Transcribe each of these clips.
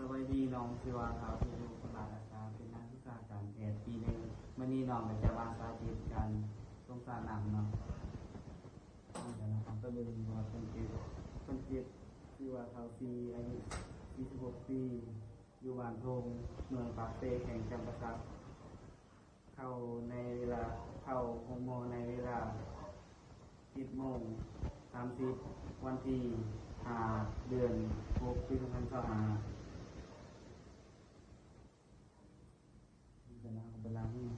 ສະບາຍດີ ນ້ອງຊື່ວ່າ ທ້າວ ພິໂລ ຄົນລາວ ສາຂາເປັນນັກສຶກສາການແພດປີໜຶ່ງ. ມື້ນີ້ນ້ອງກໍຈະມາສາທິດການຊົງສະໜາມເນາະ. ເບິ່ງວ່າຄົນເຈັບ ຄົນເຈັບຊື່ວ່າ ທ້າວ ສີ ອາຍຸສີ່ສິບຫົກປີ ຢູ່ບ້ານທົ່ງ ເມືອງປາກເຊ ແຂວງຈຳປາສັກ. ເຂົ້າໃນເວລາ ເຂົ້າໂຮງໝໍໃນເວລາເຈັດໂມງສາມສິບ ວັນທີຫ້າ ເດືອນຫົກ ປີສອງພັນຊາວຫ້າ. ເວລາ ເວລານີ້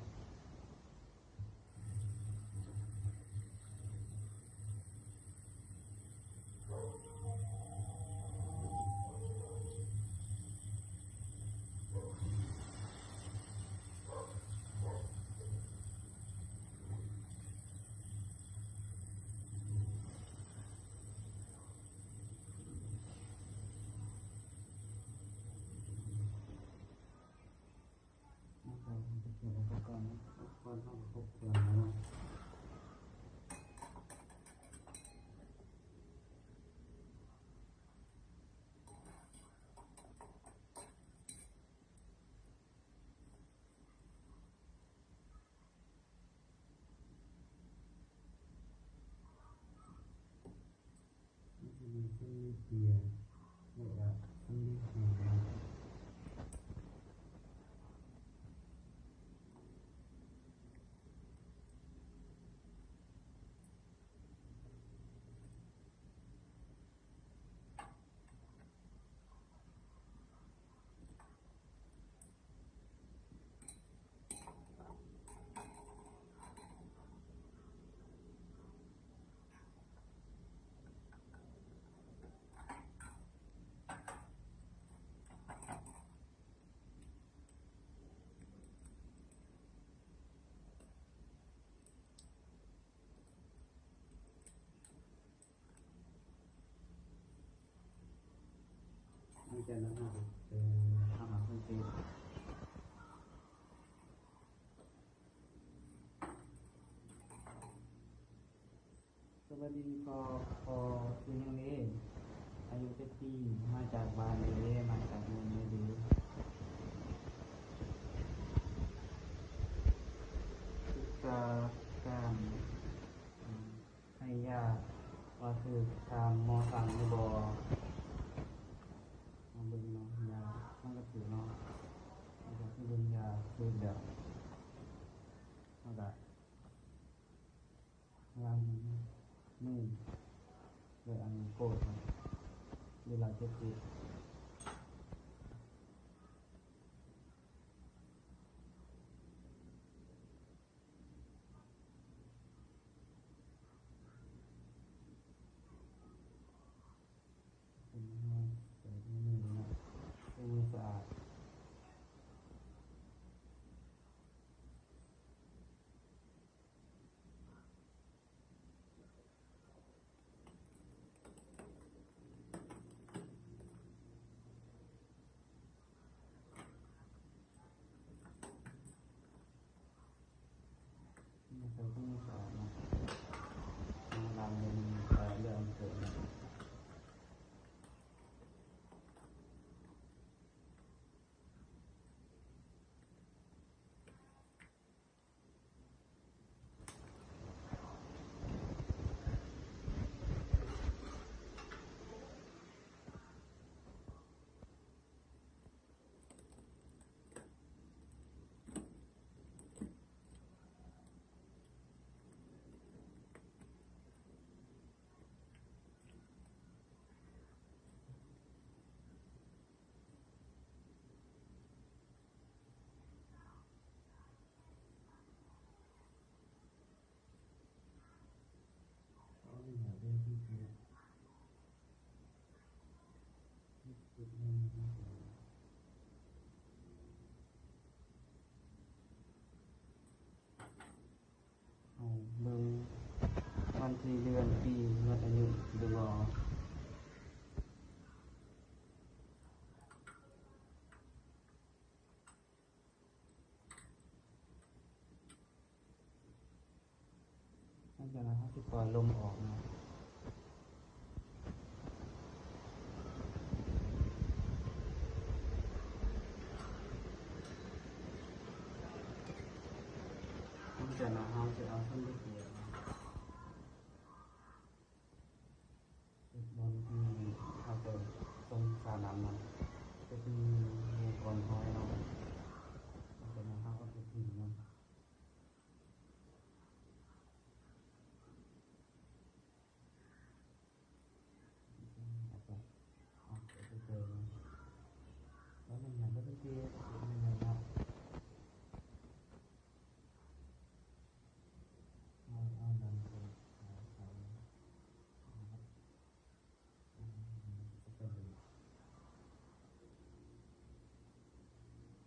ສະບາຍດີພໍ່ ພໍ່ຊື່ຫຍັງເດ? ອາຍຸຈັກປີ? ມາຈາກບ້ານໃດເດ? ມາຈາກເມືອງໃດເດ? ສຶກສາການ ໃຫ້ຢາວ່າຖືກຕາມໝໍສັ່ງຫຼືບໍ່? ມາເບິ່ງເນາະ ຢາມັນກໍຖືກເນາະ ມັນກໍຄືເບິ່ງຢາຖືກແລ້ວ ເຮົາກໍລ້າງມືດ້ວຍອັນໂກດເນາະ ຫຼືລາວເຈັດສິບ. ເຮົາເບິ່ງວັນທີເດືອນປີໝົດອາຍຸຫຼືບໍ່? ຫຼັງຈາກນັ້ນເຮົາຊິປ່ອຍລົມອອກເນາະ. ແຕ່ເຮົາຈະເອົາສ່ວນລະອຽດເນາະ ເຮັດບ່ອນທີ່ເຮົາຈະສົ່ງສານນ້ຳນັ້ນ ຈະມີໝູ່ກ້ອນຫອຍເນາະ ແລ້ວຈາກນັ້ນເຮົາກໍຈະຖິ້ມມັນ.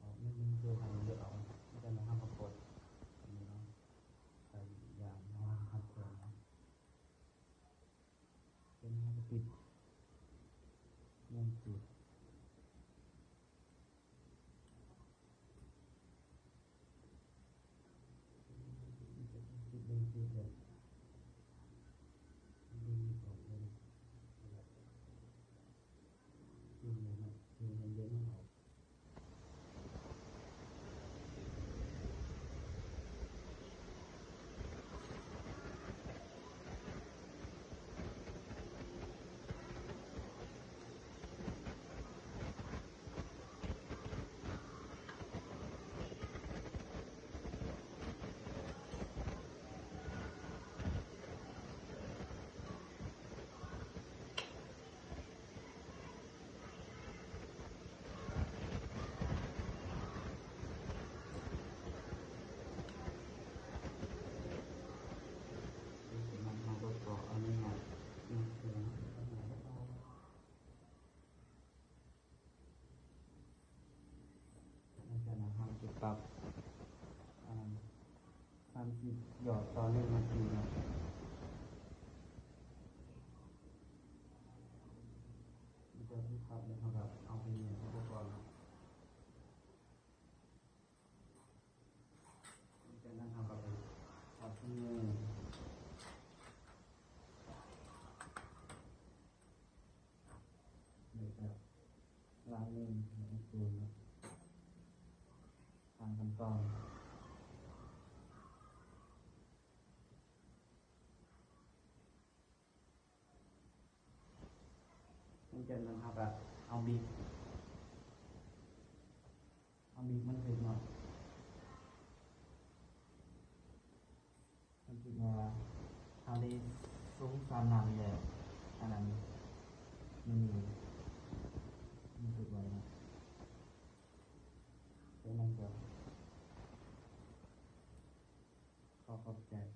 ອອກໜຶ່ງໂຕໃຫ້ເລືອກເອົາ ແລ້ວຈາກນັ້ນເຮົາກໍກົດອັນນີ້ເນາະ ໃສ່ຢາງເຮົາຮັດແຂນເນາະ ເປັນເຮົາກໍຕິດໜຶ່ງຈຸດ ຕິດໜຶ່ງຈຸດເລີຍ ດຶງອອກເລີຍ ດຶງເລີຍເນາະ ດຶງໃຫ້ເຫຼືອມັນອອກ. ໃນຂະນະເຮົາຈະປັບ ອ່າ ສາມສິບຢອດຕໍ່ໜຶ່ງນາທີເນາະ ມີແຕ່ທີ່ປັບແລ້ວເຮົາກໍເອົາໄປເນຍນອຸປະກອນເນາະ ຈາກນັ້ນເຮົາກໍໄປເອົາເຄື່ອງມື ແລ້ວກໍລ້າງມືໃຫ້ສະອາດເນາະ ຕາມຂັ້ນຕອນ. ຫຼັງຈາກນັ້ນເຮົາກໍເອົາບິກ ເອົາບິກບັນທຶກເນາະ ບັນທຶກວ່າເຮົາໄດ້ສົ່ງສານນ້ຳແລ້ວ ອັນນັ້ນ ນີ້ ບັນທຶກໄວ້ເນາະ ຈາກນັ້ນກໍຂໍຂອບໃຈ.